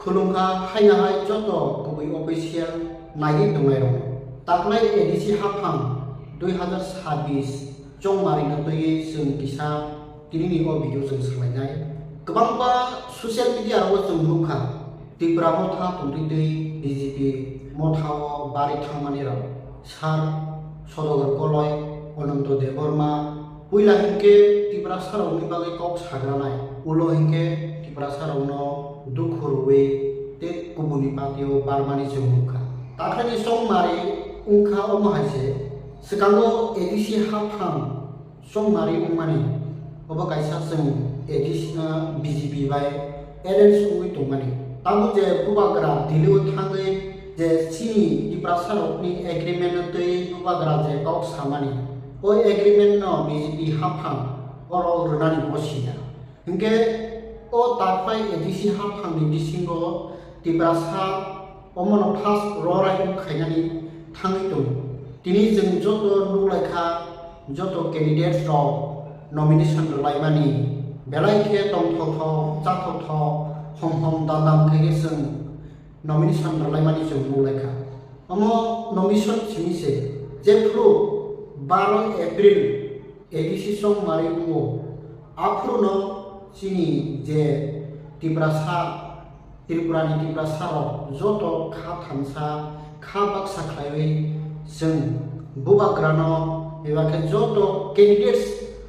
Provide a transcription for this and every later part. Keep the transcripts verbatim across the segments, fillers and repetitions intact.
Khulumkha haino hai joto kubui official naiwi tongnairokno. Taklai A D C haphang dui hazar sabbish chongmarino twiwi chwng kisa tinini o video chwng swlainai. Kwbangma social media o chwng nukha, Tipra motha tongtwi twi B J P mothao bari thangmanirok. Sir Sodagar Koloi, Ananto Debbarma, puila hinkhe Tiprasarokni bagwi kok sagranai, ulo hinkhe Tiprasarokno dukhu rwwi tei kubuni patio barmani chwng nukha. Takhani chongmari wngkha omo hai se, swkango A D C haphang chongmari wngmani, obo kaisa chwng A D C, ah, B J P bai alliance wngwi tongmani. Tabuk je bubagra Delhi o thangwi je chini Tiprasarokni agreement no twi bubagra je kok samani, o agreement no B J P haphang oro rwnani bo siya. Hinkhe o takhwlai A D C haphangni bisingo Tiprasa omono first rorai khainani thangwi tongo. Tini chwng joto nuklaikha, joto candidates rok nomination rwlaimani belai khe tongthokthok, chathokthok, hom hom dam dam khe khe chwng nomination rwlaimani chwng nuklaikha. Omo nomination simi se, jephru baro April A D C chongmari wngo, aphuruno chini je Tiprasa, Tripurani Tiprasarok joto kha thansa, kha baksa khlaiwi chwng bubagrano eba khe joto candidates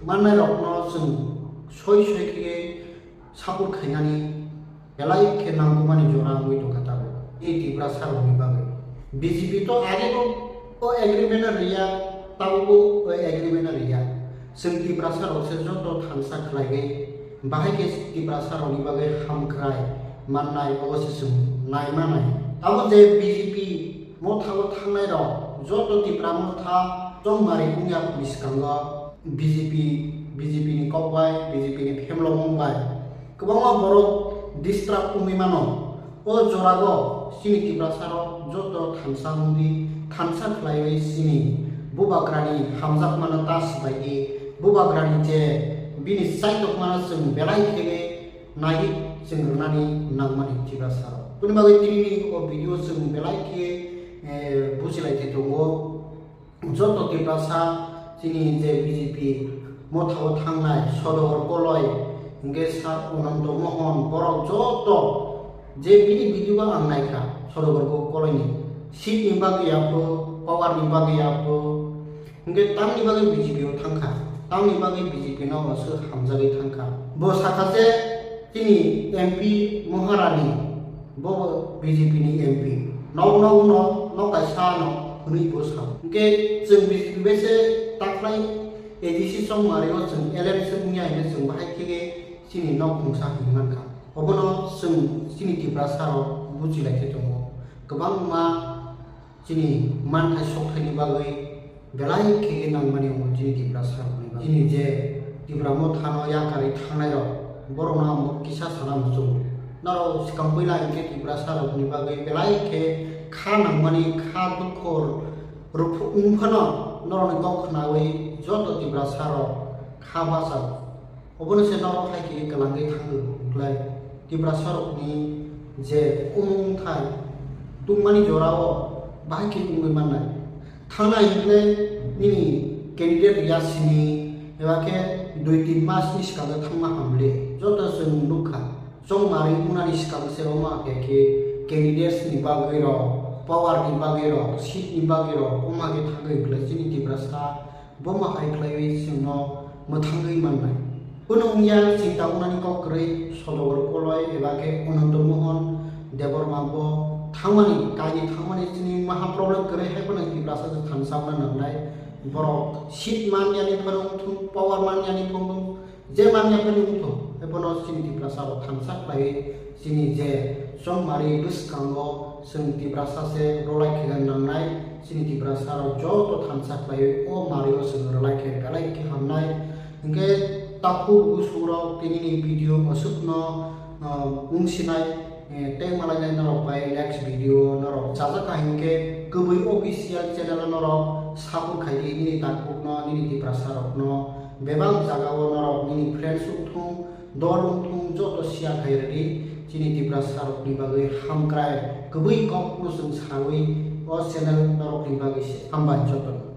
mannairokno chwng soi soi khe support khainani belai khe nangkukmani jora wngwi tongkha tabuk. Tei Tiprasarokni bagwi B J P to agebo o agreement no rwya, tabukbo o agreement no rwya. Chwng Tiprasarok se joto thansa khlaiwi, bahai khe Tiprasarokni bagwi hamkrai mannai, obo se chwng nai manai. Tabuk je B J P mothao thangnairok joto Tipra motha chongmari wngya hwnwi swkango B J P, B J P ni kok bai, B J P ni phemlokmung bai kwbangma borok disturb wngwi mano. O jorago chini Tiprasarok joto thansa wngwi, thansa khlaiwi chini bubagrani hamjakmano ta swbaidi, bubagrani je bini chaitokmano chwng belai khe naiwi chwng rwnani nangmani Tiprasarok. Boni bagwi tinini o video chwng belai khe, eh, bujilaithai tongo. Joto Tiprasa chini je B J P mothao thangnai Sodagar Koloi, hinkhe Sir Ananto Mohan, borok joto je bini video ang naikha Sodagar Koloi ni seat ni bagwi ya pho, power ni bagwi ya pho, hinkhe tamni bagwi B J P o thangkha, tamni bagwi B J P no oso hamjagwi thangkha. Bo sakha je chini M P Maharani bo B J P ni M P. Nok nok no, nok kaisa no hwnwi bo sa. Hinkhe chwng B J P bai se taklai A D C chongmari o chwng L M C wngya hinkhe chwng bahai khe chini nok khungsa hinwi mankha. Obono chwng chini Tiprasa rok bujilaikhe tongo. Kwbangma chini manthai sokthaini bagwi belai khe nangmani wngo chini Tiprasa rokni bagwi. Chini je Tipra mothano yakarwi thangnairok, borokno ang kisa sana muchungo. Norok swkang puila hinkhe Tiprasa rokni bagwi belai khe kha nangmani, kha dukhu rwphuk wng phano norokni kok khnawi joto Tiprasa rok kha bachago. Obono se norok hai khe kwlangwi thangwi klai. Tiprasa rokni je umung thai tungmani jorao bahai khe wngwi mannai. Thangnai hinkhe nini candidate ya sini, eba khe dui tin mas ni swkango thangma hamle. Joto chwng nukha, chongmari wngnani swkang se wngma khe khe candidates ni bagwi rok, power ni bagwi rok, seat ni bagwi rok wngma khe thangwi klai chini Tiprasa. Bo ma hai khlaiwi chwngno mwthangwi mannai. Bono wngya chinta wngnani kok kwrwi Sodagar Koloi eba khe Ananto Mohan Debbarma bo thangmani, kainwi thangmani chini maha problem kwrwi hai phano Tiprasa se thansa wngna nangnai. Borok seat manyani phano wngthung, power manyani phano wngthung, je manya phano wngthung, hai phano chini Tiprasa rok thansa khlaiwi chini je chongmari bwskango chwng Tiprasa se rwlai khe nangnai. Chini Tiprasa rok joto thansa khlaiwi o mari o chwng rwlai khe belai khe hamnai. Hinkhe takhuk bwswk rok tini ni video aswkno, ah, wng sinai, eh, tei malainai norok bai next video norok chajak kha hinkhe kwbwi official channel o norok support khai di nini takhuk no, nini Tiprasa rok no, bebak jaga o norok nini friends wng thung, dol wng thung, joto share khai rwdi. Chini Tiprasa rokni bagwi hamkrai kwbwi kok no chwng sawi o channel norokni bagwi se hambai jotono.